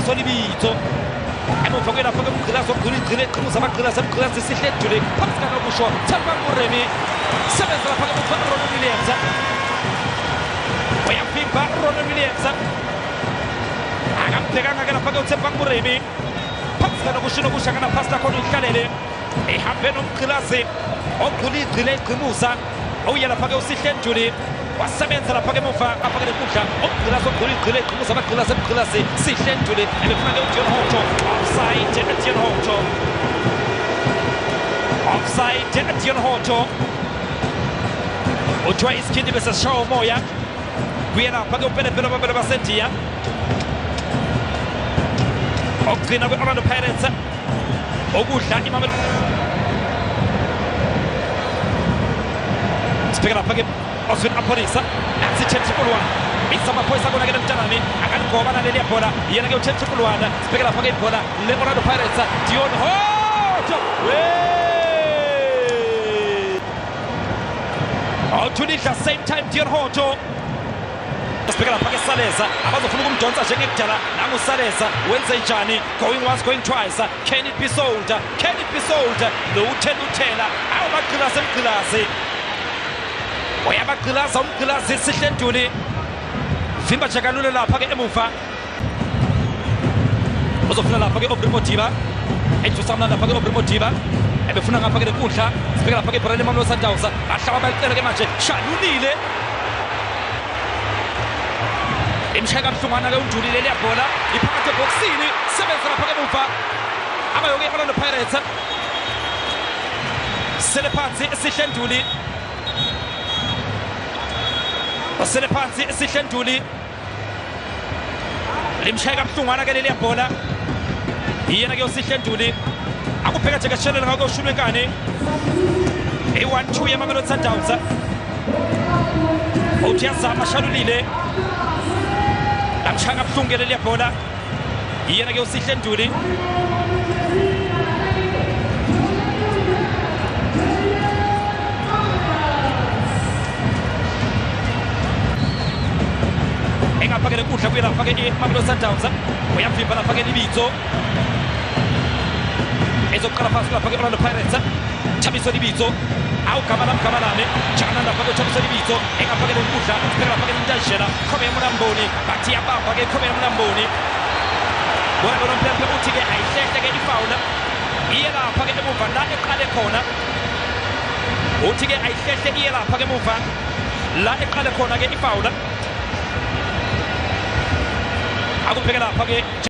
Thabiso Lebitso emuva kwelapha ke umgqilazi ogcina iqhimuza amagqilazi emgqilazi Sihle Nduli phansi kanokusho Thabang Moremi sebenza lapha ke emuva Ronwen Williams uyavimba Ronwen Williams akambhekanga ke lapha ke uThabang Moremi phansi kanokusho nokusho akanaphasi lakhona uyihlalele ehambe nomgqilazi ogcina igcina iqhimuza uya lapha ke uSihle Nduli wasebenza lapha ke emuva apha ke lenkundla umgqilazi ogcina igcina iqhimuza amagqilazi emgqilazi Sihle Nduli ebefuna ke uDeon Hotto offside Deon Hotto offside Deon Hotto uthiwa isikhindi bese sishawa umoya kuye lapha ke upelepele ababele basendiya okugcina kwe-Orlando Pirates okudla iMamelodi sibheke lapha ke Oswin Apolisa nansi 10-1 biza amaphoyisa kona ke mntanami akaligoba naleliya bhola yena ke u-10-1 sibheke lapha ke ibhola le-Orlando Pirates Deon Hotto awuthulidla same time Deon Hotto sibheke lapha ke Saleza abazofuna ukumdonsa njengekudala nangu Saleza wenze njani going once going twice can it be sold can it be sold lo uthela awubagqilazi emgqilazi uyabagqilaza umgqilazi Sihle Nduli vimba nje kalula lapha ke emuva uzofuna lapha ke Aubrey Modiba edlusa mna lapha ke Aubrey Modiba ebefuna ngapha ke lenkundla sibheke lapha ke ibhola leMamelodi Sundowns bahlaba balicela ke manje shalulile imshaya kabuhlungwana ke uNduli leliya bhola iphakathi ebhokisini sebenza lapha ke emuva abayoke i-Orlando Pirates sele phansi Sihle Nduli sele phansi Sihle Nduli limshaya kabuhlungwana ke leliya bhola yena ke uSihle Nduli akubheka nje kashelela ngakho ushulwe nkani i-1-2 yeMamelodi Sundowns uthi yazama shalulile lamshaya kabuhlungu ke leliya bhola yena ke uSihle Nduli engapha ke lenkundla kuye lapha ke iMamelodi Sundowns uyavimba lapha ke Lebitso ezoqala phansi lapha ke Orlando Pirates Thabiso Lebitso awugama lamgamalane jana lapha ke Thabiso Lebitso engapha ke lenkundla sibheka lapha ke Ntajela khobe yamulamboni bathi yabamba ke khobe yamulamboni bona ke nompempe uthi ke ayihlehle ke ifawula iye lapha ke emuva la eqale khona uthi ke ayihlehle iye lapha ke emuva la eqale khona ke ifawula akubheke lapha ke